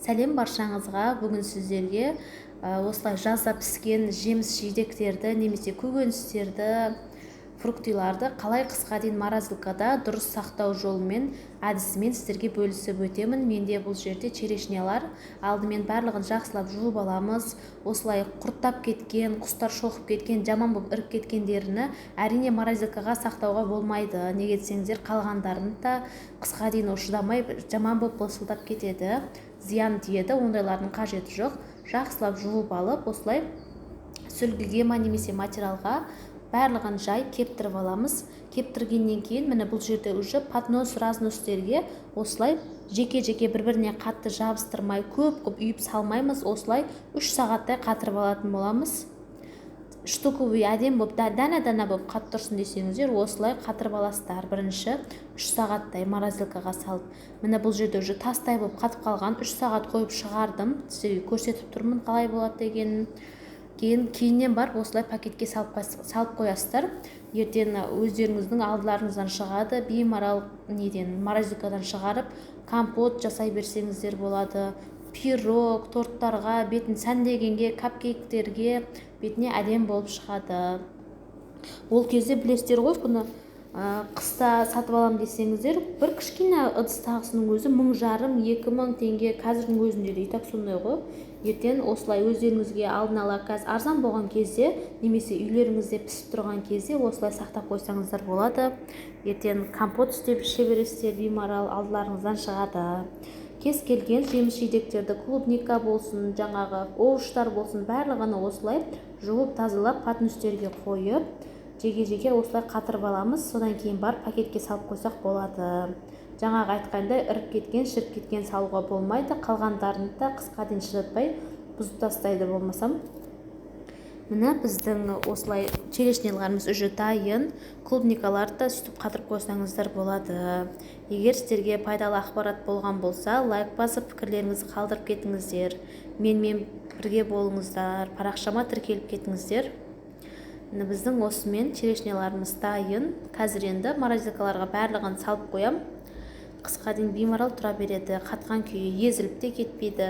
Сәлем баршаңызға! Бүгін сіздерге осылай жазда піскен жеміс жидектерді немесе көкөністерді, фруктыларды қалай қысқа дейін морозилкада дұрыс сақтау жолымен, әдісімен сіздерге бөлісіп өтемін. Менде бұл жерде черешнялар. Алдымен барлығын жақсылап жуып аламыз. Осылай құрттап кеткен, құстар шоқып кеткен, жаман болып іріп кеткендеріні, әрине, морозилкаға сақтауға болмайды. Неге десеңіздер, қалғандарын да қысқа дейін ол шыдамай, жаман болып былшылдап кетеді, зиян тиеді. Ондайлардың қажеті жоқ. Жақсылап жуып алып, осылай сүлгіге ма немесе материалға барлығын жайып, кептіріп аламыз. Кептіргеннен кейін, міне, бұл жерде уже поднос разностерге осылай жеке жеке, бір біріне қатты жабыстырмай, көп қылып үйіп салмаймыз. Осылай 3 сағаттай қатырып алатын боламыз. Штуковый әдемі болып, дәна дәна болып қатып тұрсын десеңіздер, осылай қатырып аласыздар бірінші 3 сағаттай морозилкаға салып. Міне, бұл жерде уже тастай болып қатып қалған. 3 сағат қойып шығардым, сіздерге көрсетіп тұрмын қалай болады дегенін. Кейін, кейіннен барып осылай пакетке салып қоясыздар. Ертең өздеріңіздің алдыларыңыздан шығады. Беймарал неден, морозилкадан шығарып, компот жасай берсеңіздер болады, пирог, торттарға бетін сәндегенге, капкейктерге бетіне әдемі болып шығады. Ол кезде білесіздер ғой, бұны қыста сатып аламын десеңіздер, бір кішкене ыдыстағысының өзі 1500, 2000 теңге. Қазірдің өзінде де и так сондай ғой. Ертең осылай өздеріңізге алдын ала, қазір арзан болған кезде немесе үйлеріңізде пісіп тұрған кезде осылай сақтап қойсаңыздар болады. Ертең компот істеп іше бересіздер, беймарал алдыларыңыздан шығады. Кез келген жеміс жидектерді, клубника болсын, жаңағы овощтар болсын, барлығын осылай жуып, тазалап, подностерге қойып, жеке жеке осылай қатырып аламыз. Содан кейін барып пакетке салып қойсақ болады. Жаңағы айтқандай, іріп кеткен, шіріп кеткен салуға болмайды. Қалғандарын да қысқа дейін шыдатпай, бұзып тастайды болмасам. Міне, біздің осылай черешняларымыз уже дайын. Клубникаларды да сөйтіп қатырып қойсаңыздар болады. Егер сіздерге пайдалы ақпарат болған болса, лайк басып, пікірлеріңізді қалдырып кетіңіздер. Менімен бірге болыңыздар, парақшама тіркеліп кетіңіздер. Міне, біздің осымен черешняларымыз дайын. Қазір енді морозилкаларға барлығын салып қоям. Қысқа дейін беймарал тұра береді қатқан күйі, езіліп те кетпейді.